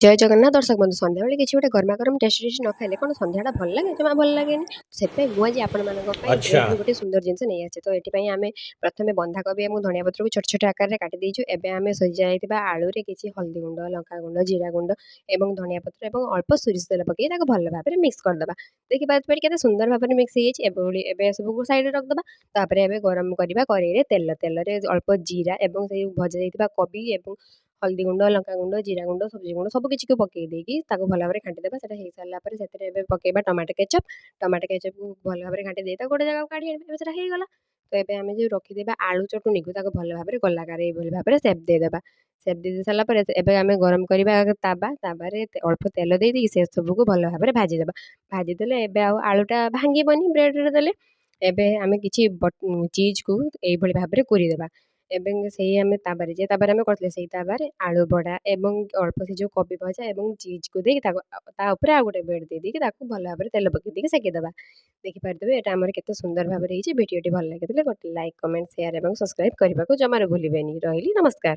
ଜୟ ଜଗନ୍ନାଥ ଦର୍ଶକ ବନ୍ଧୁ। ସନ୍ଧ୍ୟାବେଳେ କିଛି ଗୋଟେ ଗରମା ଗରମ ଟେଷ୍ଟି ଟେଷ୍ଟି ନ ଖାଇଲେ କ'ଣ ସନ୍ଧ୍ୟାଟା ଭଲ ଲାଗେ? ଜମା ଭଲ ଲାଗେନି। ସେଥିପାଇଁ ମୁଁ ଆଜି ଆପଣମାନଙ୍କ ପାଇଁ ବ୍ରେଡ଼ରୁ ଗୋଟେ ସୁନ୍ଦର ଜିନିଷ ନେଇ ଆସିଛି। ତ ଏଥିପାଇଁ ଆମେ ପ୍ରଥମେ ବନ୍ଧାକୋବି ଏବଂ ଧନିଆ ପତ୍ରକୁ ଛୋଟ ଛୋଟ ଆକାରରେ କାଟି ଦେଇଛୁ। ଏବେ ଆମେ ସିଝା ଯାଇଥିବା ଆଳୁରେ କିଛି ହଳଦୀ ଗୁଣ୍ଡ, ଲଙ୍କା ଗୁଣ୍ଡ, ଜିରା ଗୁଣ୍ଡ ଏବଂ ଧନିଆ ପତ୍ର ଏବଂ ଅଳ୍ପ ସୋରିଷ ତେଲ ପକାଇ ତାକୁ ଭଲ ଭାବରେ ମିକ୍ସ କରିଦେବା। ଦେଖିପାରୁଥିବେ କେତେ ସୁନ୍ଦର ଭାବରେ ମିକ୍ସ ହେଇଯାଇଛି। ଏଭଳି ଏବେ ସବୁକୁ ସାଇଡ଼ରେ ରଖିଦେବା। ତାପରେ ଏବେ ଗରମ କରିବା କରେଇରେ ତେଲ। ତେଲରେ ଅଳ୍ପ ଜିରା ଏବଂ ସେଇ ଭଜା ଯାଇଥିବା କୋବି ଏବଂ ହଳଦୀ ଗୁଣ୍ଡ, ଲଙ୍କା ଗୁଣ୍ଡ, ଜିରା ଗୁଣ୍ଡ, ସବଜି ଗୁଣ୍ଡ ସବୁ କିଛିକୁ ପକାଇ ଦେଇକି ତାକୁ ଭଲ ଭାବରେ ଘାଣ୍ଟି ଦେବା। ସେଇଟା ହେଇସାରିଲା ପରେ ସେଥିରେ ଏବେ ପକାଇବା ଟମାଟୋ କେଚପ୍। ଟମାଟୋ କେଚପ୍କୁ ଭଲ ଭାବରେ ଘାଣ୍ଟି ଦେଇ ତାକୁ ଗୋଟେ ଜାଗାକୁ କାଢ଼ି ଆଣିବା। ଏବେ ସେଇଟା ହେଇଗଲା। ତ ଏବେ ଆମେ ଯେଉଁ ରଖିଦେବା ଆଳୁ ଚଟୁଣିକୁ, ତାକୁ ଭଲ ଭାବରେ ଗୋଲାକାର ଏଇଭଳି ଭାବରେ ସେପ୍ ଦେଇଦେବା। ସେପ୍ ଦେଇ ସାରିଲା ପରେ ଏବେ ଆମେ ଗରମ କରିବା ତାୱା। ତାୱାରେ ଅଳ୍ପ ତେଲ ଦେଇ ଦେଇକି ସେ ସବୁକୁ ଭଲ ଭାବରେ ଭାଜିଦେବା। ଭାଜିଦେଲେ ଏବେ ଆଉ ଆଳୁଟା ଭାଙ୍ଗିବନି ବ୍ରେଡ଼ରେ ଦେଲେ। ଏବେ ଆମେ କିଛି ଚିଜ୍କୁ ଏଇଭଳି ଭାବରେ କୋରିଦେବା ଏବଂ ସେଇ ଆମେ ତାୱାରେ, ଯେ ତାୱାରେ ଆମେ କରିଥିଲେ, ସେଇ ତାୱାରେ ଆଳୁ ବଡ଼ା ଏବଂ ଅଳ୍ପ ସେ ଯେଉଁ କୋବି ଭଜା ଏବଂ ଚିଜ୍କୁ ଦେଇକି ତାକୁ ତା ଉପରେ ଆଉ ଗୋଟେ ବ୍ରେଡ଼୍ ଦେଇ ଦେଇକି ତାକୁ ଭଲ ଭାବରେ ତେଲ ପକାଇ ଦେଇକି ସେକିଦେବା। ଦେଖିପାରୁଥିବେ, ଏଇଟା ଆମର କେତେ ସୁନ୍ଦର ଭାବରେ ହେଇଛି। ଭିଡ଼ିଓଟି ଭଲ ଲାଗିଥିଲେ ଗୋଟେ ଲାଇକ୍, କମେଣ୍ଟ, ସେୟାର ଏବଂ ସବସ୍କ୍ରାଇବ୍ କରିବାକୁ ଜମାରୁ ଭୁଲିବେନି। ରହିଲି, ନମସ୍କାର।